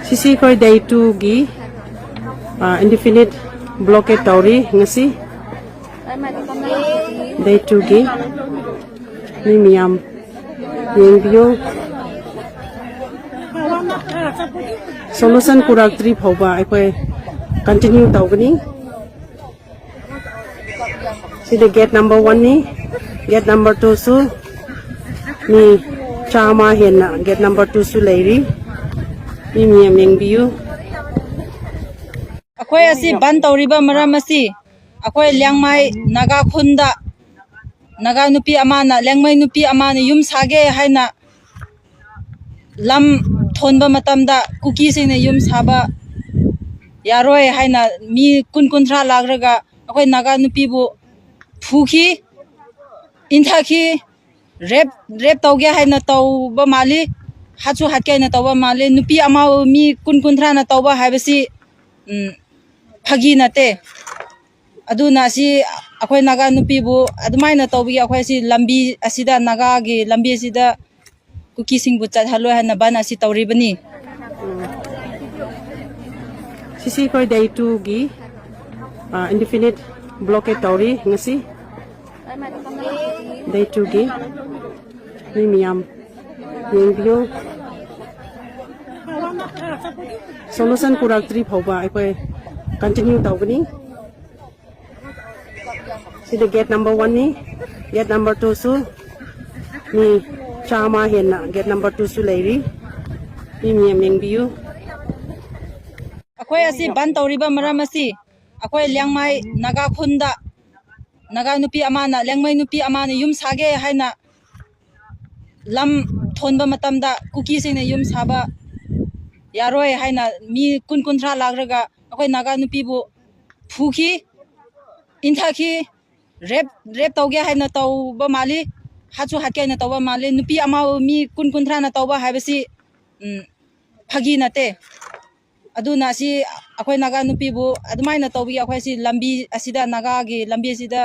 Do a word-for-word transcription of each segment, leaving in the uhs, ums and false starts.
ꯁꯤꯁꯤ ꯑꯩꯈꯣꯏ ꯗꯦ ꯇꯨꯒꯤ ꯏꯟꯗꯤꯐꯤꯅꯤꯠ ꯕ꯭ꯂꯣꯀꯦꯠ ꯇꯧꯔꯤ ꯉꯁꯤ꯫ ꯗꯦ ꯇꯨꯒꯤ ꯃꯤ ꯃꯌꯥꯝ ꯌꯦꯡꯕꯤꯌꯨ꯫ ꯁꯣꯂꯨꯁꯟ ꯄꯨꯔꯛꯇ꯭ꯔꯤ ꯐꯥꯎꯕ ꯑꯩꯈꯣꯏ ꯀꯟꯇꯤꯅ꯭ꯌꯨ ꯇꯧꯒꯅꯤ꯫ ꯁꯤꯗ ꯒꯦꯠ ꯅꯝꯕꯔ ꯋꯥꯟꯅꯤ꯫ ꯒꯦꯠ ꯅꯝꯕꯔ ꯇꯨꯁꯨ ꯃꯤ ꯆꯥꯝꯃ ꯍꯦꯟꯅ ꯒꯦꯠ ꯅꯝꯕꯔ ꯇꯨꯁꯨ ꯂꯩꯔꯤ꯫ ꯃꯤ ꯃꯌꯥꯝ ꯌꯦꯡꯕꯤꯌꯨ꯫ ꯑꯩꯈꯣꯏ ꯑꯁꯤ ꯕꯟ ꯇꯧꯔꯤꯕ ꯃꯔꯝ ꯑꯁꯤ ꯑꯩꯈꯣꯏ ꯂꯤꯌꯥꯡꯃꯩ ꯅꯥꯒꯥ ꯈꯨꯟꯗ ꯅꯥꯒꯥ ꯅꯨꯄꯤ ꯑꯃꯅ, ꯂꯤꯌꯥꯡꯃꯩ ꯅꯨꯄꯤ ꯑꯃꯅ ꯌꯨꯝ ꯁꯥꯒꯦ ꯍꯥꯏꯅ ꯂꯝ ꯊꯣꯟꯕ ꯃꯇꯝꯗ ꯀꯨꯀꯤꯁꯤꯡꯅ ꯌꯨꯝ ꯁꯥꯕ ꯌꯥꯔꯣꯏ ꯍꯥꯏꯅ ꯃꯤ ꯀꯨꯟ ꯀꯨꯟꯊ꯭ꯔꯥ ꯂꯥꯛꯂꯒ ꯑꯩꯈꯣꯏ ꯅꯥꯒꯥ ꯅꯨꯄꯤꯕꯨ ꯐꯨꯈꯤ, ꯏꯟꯊꯈꯤ, ꯔꯦꯞ, ꯔꯦꯞ ꯇꯧꯒꯦ ꯍꯥꯏꯅ ꯇꯧꯕ ꯃꯥꯜꯂꯤ, ꯍꯥꯠꯁꯨ ꯍꯥꯠꯀꯦ ꯍꯥꯏꯅ ꯇꯧꯕ ꯃꯥꯜꯂꯤ꯫ ꯅꯨꯄꯤ ꯑꯃ ꯃꯤ ꯀꯨꯟ ꯀꯨꯟꯊ꯭ꯔꯥꯅ ꯇꯧꯕ ꯍꯥꯏꯕꯁꯤ, ꯎꯝ, ꯐꯥꯒꯤ ꯅꯠꯇꯦ꯫ ꯑꯗꯨꯅ ꯑꯁꯤ ꯑꯩꯈꯣꯏ ꯅꯥꯒꯥ ꯅꯨꯄꯤꯕꯨ ꯑꯗꯨꯃꯥꯏꯅ ꯇꯧꯕꯒꯤ ꯑꯩꯈꯣꯏ ꯑꯁꯤ ꯂꯝꯕꯤ ꯑꯁꯤꯗ, ꯅꯥꯒꯥꯒꯤ ꯂꯝꯕꯤ ꯑꯁꯤꯗ ꯀꯨꯀꯤꯁꯤꯡꯕꯨ ꯆꯠꯍꯜꯂꯣꯏ ꯍꯥꯏꯅ ꯕꯟ ꯑꯁꯤ ꯇꯧꯔꯤꯕꯅꯤ꯫ ꯁꯤꯁꯤ ꯑꯩꯈꯣꯏ ꯗꯦ ꯇꯨꯒꯤ ꯏꯟꯗꯤꯐꯤꯅꯤꯠ ꯕ꯭ꯂꯣꯀꯦꯠ ꯇꯧꯔꯤ ꯉꯁꯤ꯫ ꯗꯦ ꯇꯨꯒꯤ ꯃꯤ ꯃꯌꯥꯝ ꯌꯦꯡꯕꯤꯌꯨ꯫ ꯁꯣꯂꯨꯁꯟ ꯄꯨꯔꯛꯇ꯭ꯔꯤ ꯐꯥꯎꯕ ꯑꯩꯈꯣꯏ ꯀꯟꯇꯤꯅ꯭ꯌꯨ ꯇꯧꯒꯅꯤ꯫ ꯁꯤꯗ ꯒꯦꯠ ꯅꯝꯕꯔ ꯋꯥꯟꯅꯤ꯫ ꯒꯦꯠ ꯅꯝꯕꯔ ꯇꯨꯁꯨ ꯃꯤ ꯆꯥꯝꯃ ꯍꯦꯟꯅ ꯒꯦꯠ ꯅꯝꯕꯔ ꯇꯨꯁꯨ ꯂꯩꯔꯤ꯫ ꯃꯤ ꯃꯌꯥꯝ ꯌꯦꯡꯕꯤꯌꯨ꯫ ꯑꯩꯈꯣꯏ ꯑꯁꯤ ꯕꯟ ꯇꯧꯔꯤꯕ ꯃꯔꯝ ꯑꯁꯤ ꯑꯩꯈꯣꯏ ꯂꯤꯌꯥꯡꯃꯩ ꯅꯥꯒꯥ ꯈꯨꯟꯗ ꯅꯥꯒꯥ ꯅꯨꯄꯤ ꯑꯃꯅ, ꯂꯤꯌꯥꯡꯃꯩ ꯅꯨꯄꯤ ꯑꯃꯅ ꯌꯨꯝ ꯁꯥꯒꯦ ꯍꯥꯏꯅ ꯂꯝ ꯊꯣꯟꯕ ꯃꯇꯝꯗ ꯀꯨꯀꯤꯁꯤꯡꯅ ꯌꯨꯝ ꯁꯥꯕ ꯌꯥꯔꯣꯏ ꯍꯥꯏꯅ ꯃꯤ ꯀꯨꯟ ꯀꯨꯟꯊ꯭ꯔꯥ ꯂꯥꯛꯂꯒ ꯑꯩꯈꯣꯏ ꯅꯥꯒꯥ ꯅꯨꯄꯤꯕꯨ ꯐꯨꯈꯤ, ꯏꯟꯊꯈꯤ, ꯔꯦꯞ, ꯔꯦꯞ ꯇꯧꯒꯦ ꯍꯥꯏꯅ ꯇꯧꯕ ꯃꯥꯜꯂꯤ, ꯍꯥꯠꯁꯨ ꯍꯥꯠꯀꯦ ꯍꯥꯏꯅ ꯇꯧꯕ ꯃꯥꯜꯂꯤ꯫ ꯅꯨꯄꯤ ꯑꯃ ꯃꯤ ꯀꯨꯟ ꯀꯨꯟꯊ꯭ꯔꯥꯅ ꯇꯧꯕ ꯍꯥꯏꯕꯁꯤ, ꯎꯝ, ꯐꯥꯒꯤ ꯅꯠꯇꯦ꯫ ꯑꯗꯨꯅ ꯑꯁꯤ ꯑꯩꯈꯣꯏ ꯅꯥꯒꯥ ꯅꯨꯄꯤꯕꯨ ꯑꯗꯨꯃꯥꯏꯅ ꯇꯧꯕꯒꯤ ꯑꯩꯈꯣꯏ ꯑꯁꯤ ꯂꯝꯕꯤ ꯑꯁꯤꯗ, ꯅꯥꯒꯥꯒꯤ ꯂꯝꯕꯤ ꯑꯁꯤꯗ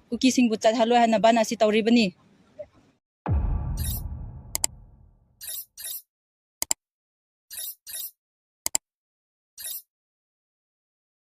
ꯀꯨꯀꯤꯁꯤꯡꯕꯨ ꯆꯠꯍꯜꯂꯣꯏ ꯍꯥꯏꯅ ꯕꯟ ꯑꯁꯤ ꯇꯧꯔꯤꯕꯅꯤ꯫